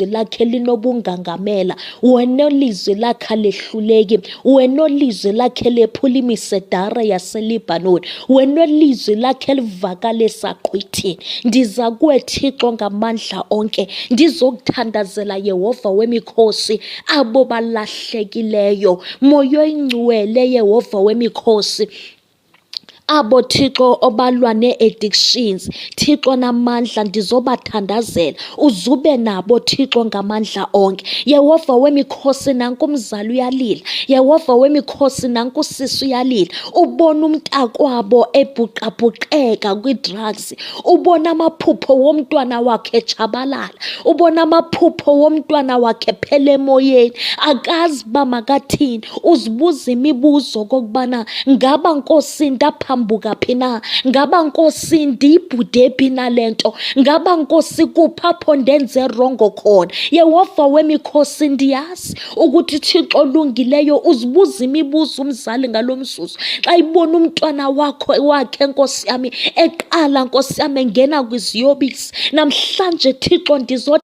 Lakhe linobungangamela, wena olizwi lakhe alehluleki, wena olizwi lakhe lephula imisedare yaseLibhanoni, wena olizwi lakhe livakala esaqhwithini. Ndiza kuwe Thixo ngamandla onke, ndizokuthandazela Yehova wemikhosi abo balahlekileyo. Moya oyingcwele Yehova wemikhosi, abo Thixo obalwa nee-addictions, Thixo namandla, ndizobathandazela, uzube nabo Thixo ngamandla onke. Yehova wemikhosi, nanku umzali uyalila. Yehova wemikhosi, nanku usisi uyalila, ubona umntakwabo ebhuqabhuqeka kwii-drugs, ubona amaphupho womntwana wakhe etshabalala, ubona amaphupho womntwana wakhe phela emoyeni, akazi uba makathini, uzibuza imibuzo okokubana ngaba Nkosi ndaphambuka phi na, ngaba Nkosi ndiyibhude phi na le nto, ngaba Nkosi kuphi apho ndenze rongo khona. Yehova wemikhosi, ndiyazi ukuthi Thixo olungileyo uzibuza imibuzo umzali ngalo mzuzu xa ibona umntwana wakho wakhe Nkosi yami eqala, Nkosi yami, engena kwiziyobisi. Namhlanje Thixo ndizo